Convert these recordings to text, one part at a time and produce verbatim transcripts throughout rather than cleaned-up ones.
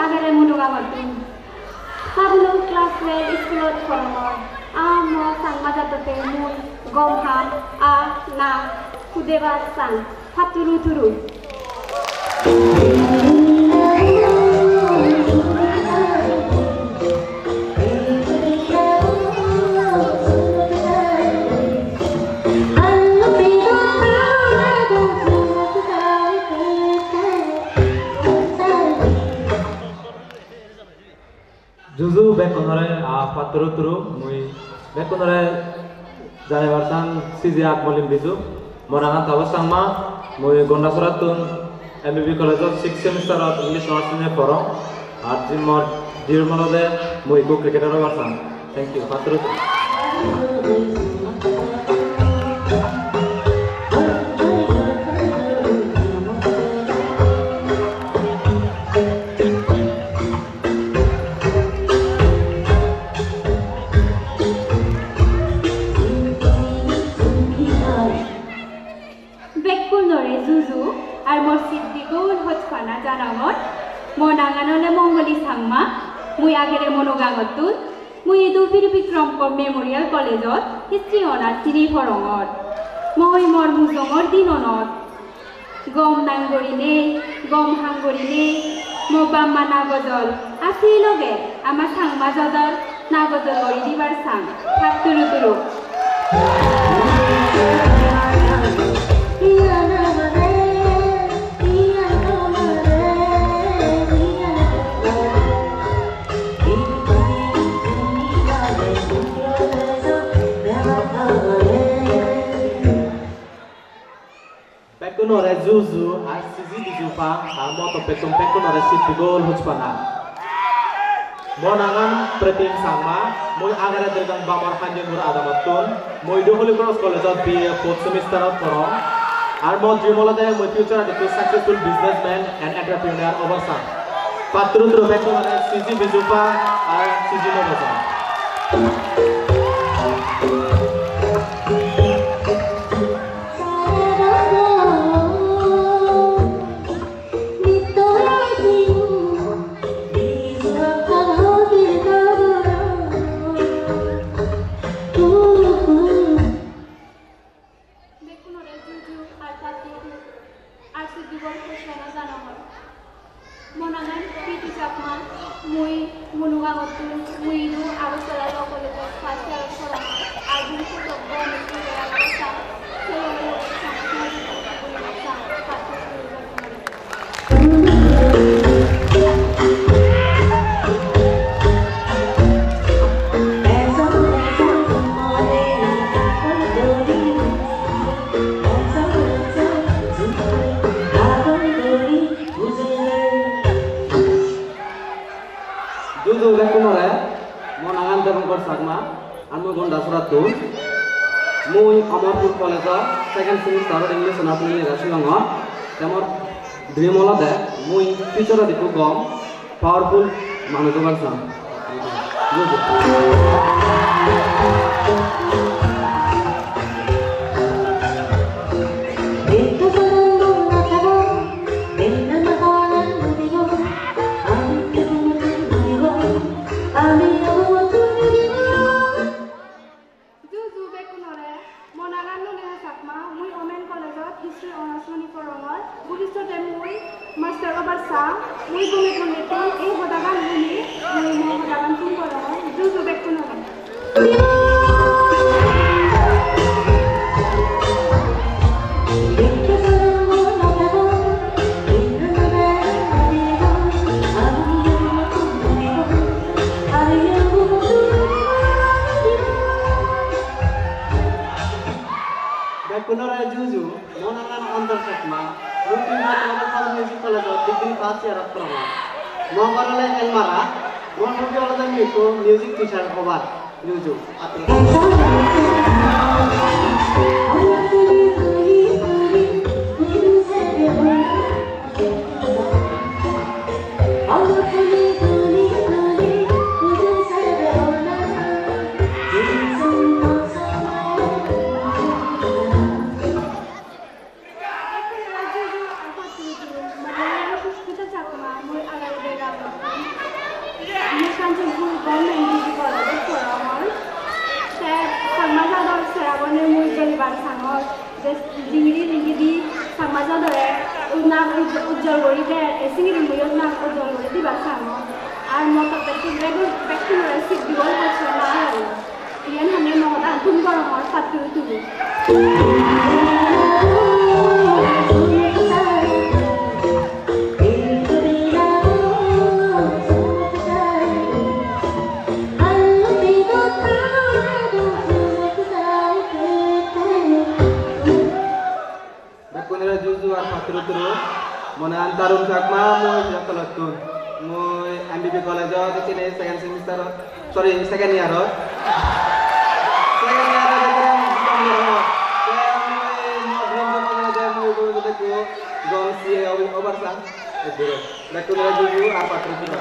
Agere Munugangottun. Habulung class twelve iskulot porongor. Aa mo Changma jadotte mui gom ham, aa na, hudebar sang, patturu turu. Juju bekkunore, ah, patturu turu, mui bekkunore janebar sang siji ak molim biju. Mo nangan Tapas Changma, mui Gondasorattun M B B College-ot sixth semester-ot English Honours niye porong. Ar je mor dream olode mui ekko cricketer obar sang. Thank you. Patturu turu. Bekkunore juju, ar mor siddi gol hochpana janangor. Mo nangan ole Mongoli Changma, mui agere Munugangottun, mui idu Bir Bikram Kaur Memorial College-ot History Honours sini porongor. Mui mor mujungor dinonot gom nang gurinei, gom ham gurinei, mo bap ma nagojol, aa se loge ama Changma jador nagojol guri dibar sang, patturu turu. Bekkunore juju ar siji biju pang, ar mo toppettun bekkunore siddi gol hochpana. Mo nangan Pretim Changma, mui agere Dergang Bamor Hanjinpur adamottun, mui idu Holy Cross College-ot B A fourth semester-ot porong. Ar mo dream olode mui future-ot ekko successful businessman and entrepreneur obar sang. Patturu turu bekkunore siji biju pang ar siji no boja. Bekkunore juju ar patturu turu. Ar siddi gol hochpana janangor. Mo nangan Preeti Chakma, mui Munugangottun, mui idu Agartala Law College-ot first year-ot porongor. Ar bhobissot gom ekko lawyer obar sang, se loge loge samaj samaji ekko guribar sang, patturu turu bekkunore. Juju bekkunore, mo nangan Debankar Chakma, ar mui Gondasorattun. Mui Amarpur College-ot second semester-ot English honours niye lega sigongor. Te mor dream olode mui future-ot ekko gom powerful manuj obar sang. Juju bekkunore, mo nangan Nolina Chakma, mui Women College-ot History Honours loni porongor. Bhobissote mui master obar sang, mui gome gome tun ei hodagan huni, mui mo hodagan tun porongor. Juju bekkunore. Bekkunore juju, mo nangan Antor Chakma, mui Tripura Technical Music College-ot degree first year-ot porongor. Mo ghor ole Elmara, mor hobby olode mui ekko music teacher obar. Juju. Sushmita Chakma, mui Agartala Law College-ot Dolibar sangor, je jingiri jingiri Chakma jadore nang ujj-, ujjol guri der, e singiri muiyo nang ujjol guri dibar sangor. Ar mo toppettun bego-, bekkunore sik dibol hojpana aro. Iyen hami mo hodan thum gorongor, patturu turu. Bekkunore juju ar patturu turu. Mo nang Tarun Chakma, mui Siyatolottun. Mui M B B college-ot ekkene second semester-ot, sorry, second year-ot. Second year-ot ekkene diploma gorongor. Te mui mo dream job olode mui bhobissot ekko gom C A obar sang. Bekkunore juju ar patturu turu.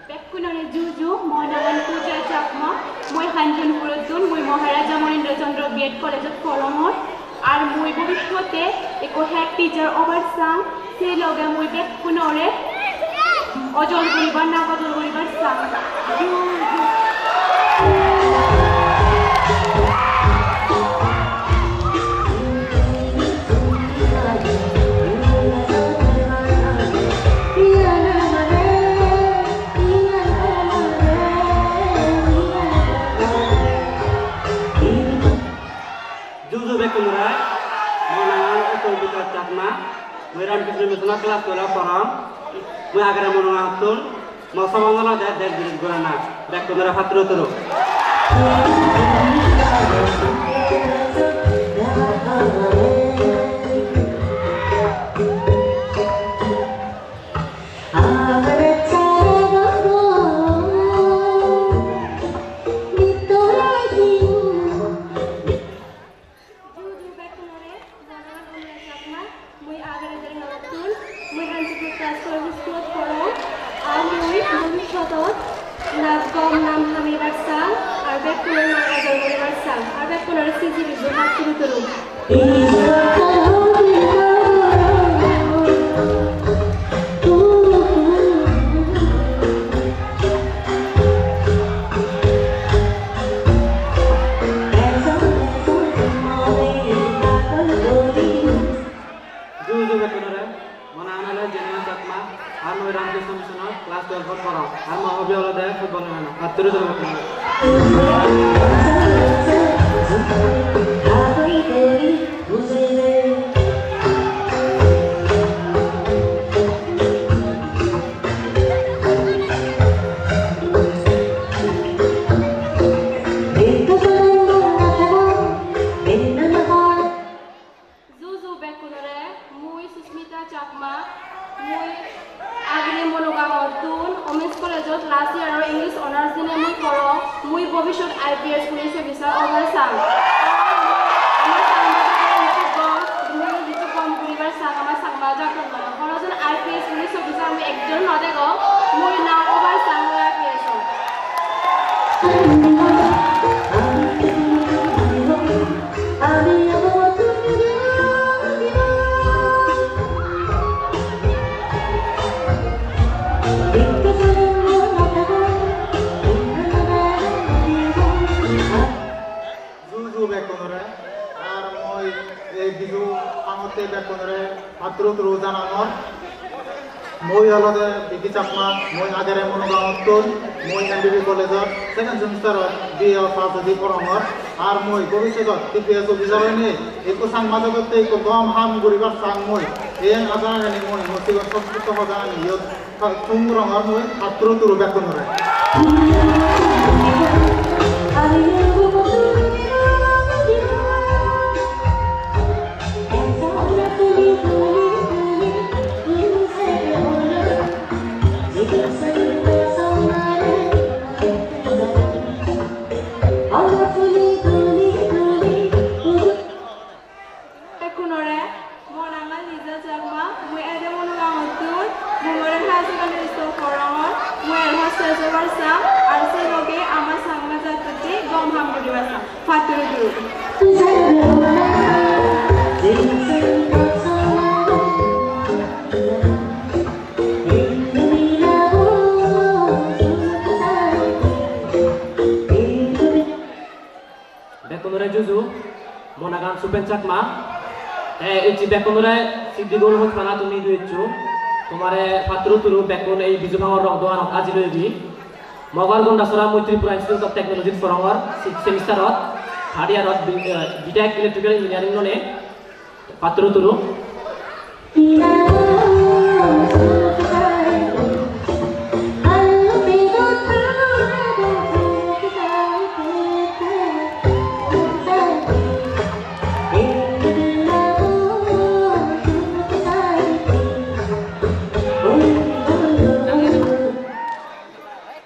Bekkunore juju, mo nangan Pooja Chakma, mui Kanchanpurottun, mui Maharaja Monindra Chandra B Ed College-ot porongor, ar mui bhobissote ekko head teacher obar sang, sei loge mui bekkunore ojol guribar, nang ojol guribar sang. Juju. Juju bekkunore, mo nangan Utpal Bikash Chakma, mui Ramakrishna Mission-ot class twelve-ot porong, mui Agare Monungangottun, mo sobon olode desh bidej ghurana, bekkunore patturu turu. Juju bekkunore, mo nangan Urmila Chakma, mui Agare Dergaon-ottun, mui Hanchipur class twelve school-ot porong, ar mui bhobissodot nang gom nam hamibar sang, ar bekkunor nang ojol guribar sang, ar bekkunore siji biju patturu turu. Juju bekkunore, mo nangan ole Jennifer Chakma, ar mui Ramakrishna Mission-ot class twelve-ot porong, ar mo hobby olode football helana. Patturu turu bekkunore. Juju bekkunore, mui Susmita Chakma, mui Agare Monungangottun, Women's College-ot last year-or English honours dinei mui porong, mui bhobissot I P S police officer obar sang. Amar Changma jadore hissu gom, hissu gom guribar sang, amar Changma jador loi. Hono jon I P S police officer mui ekjon no degong, mui nang obar sang mui I P S-ot. Ju ju bekkunore, ar mui ei biju pangotte bekkunore patturu turu janangor. Mui olode Biggy Chakma, mui Agare Monungangottun, mui M B B college-ot second semester-ot B A pass odi porongor. Ar mui bobissodot I P S officer oinei ekko Changma jadotte ekko gom ham guribar sang mui. Iyen aja ageni mui, mui sigon sob hoda ani iyot. Thum gorongor mui patturu turu bekkunore. Bekkunore Mo nangan Lisa Chakma, mui ede Monogangottun, mui modern higher secondary school porongor, mui el hostel obar sang, ar se loge ama Changma jattotte gom ham guribar sang. Patturu turu. Bekkunore juju, mo nangan Supen Chakma. Te ecche bekkunore siddi gul hojpana tumi idu eccho. Tomare patturu turu bekkun ei Biju Pangor rong doganot ajil oibi. Mo ghor Gondasora, mui Tripura Institute of Technology-t porongor, sixth semester-ot, third year-ot, bi-, eh, B Tech Electrical Engineering lone. Patturu turu.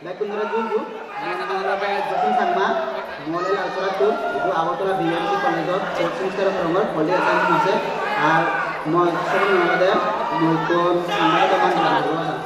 Bekkunore juju, mui Jotin Changma, mui ole Lalsorattun, idu Agartala B M C College-ot fourth semester-ot porongor, political science-ot, ar mui sobi olode mui ekko Changma dogan dogan guribo sang.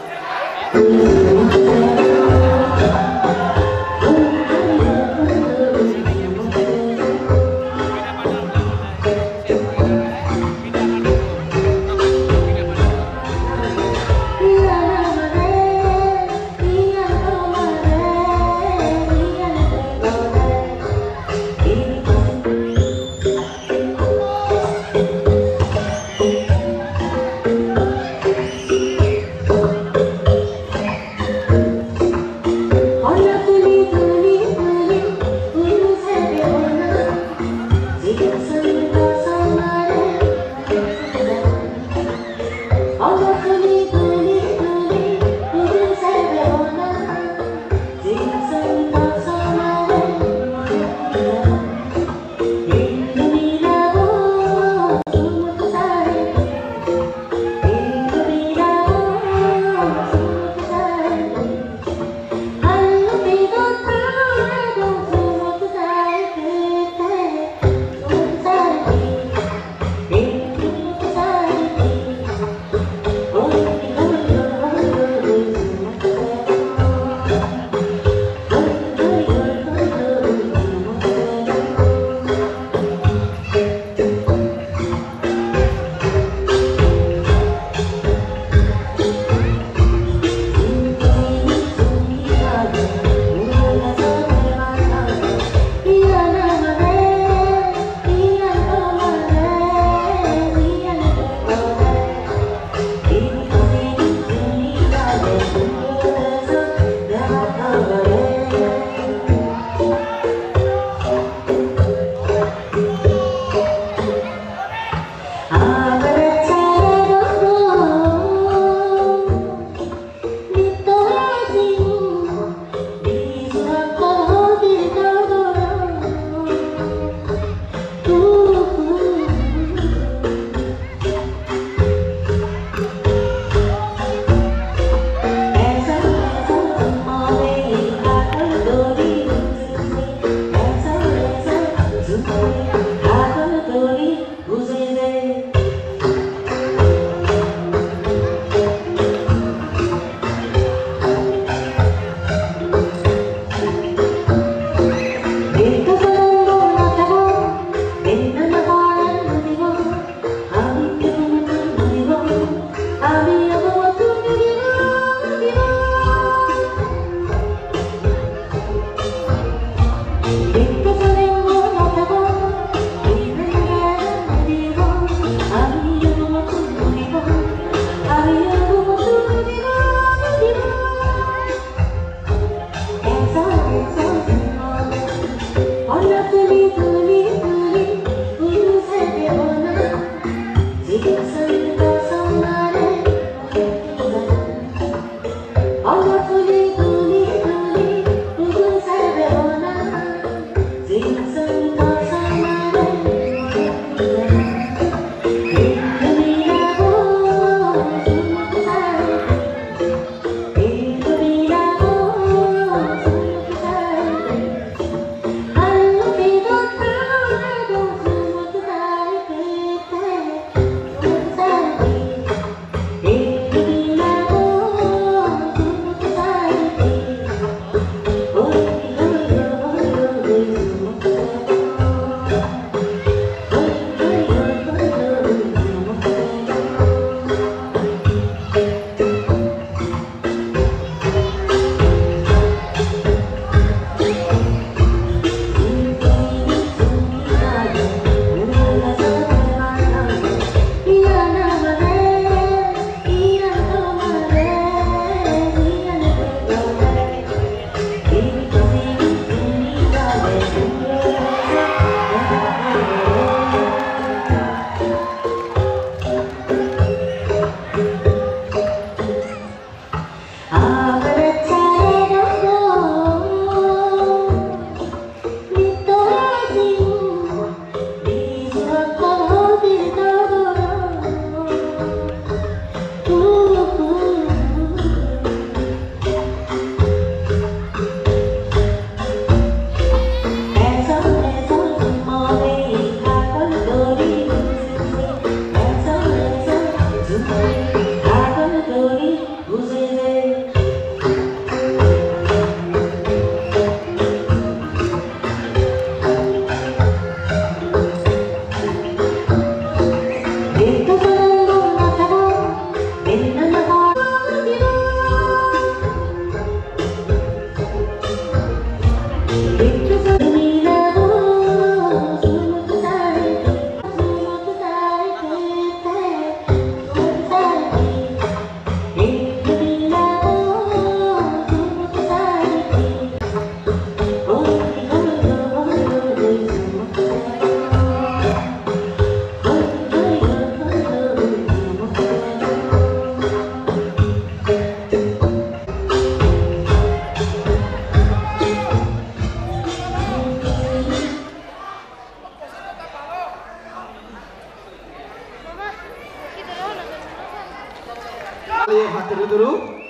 Paturu turu.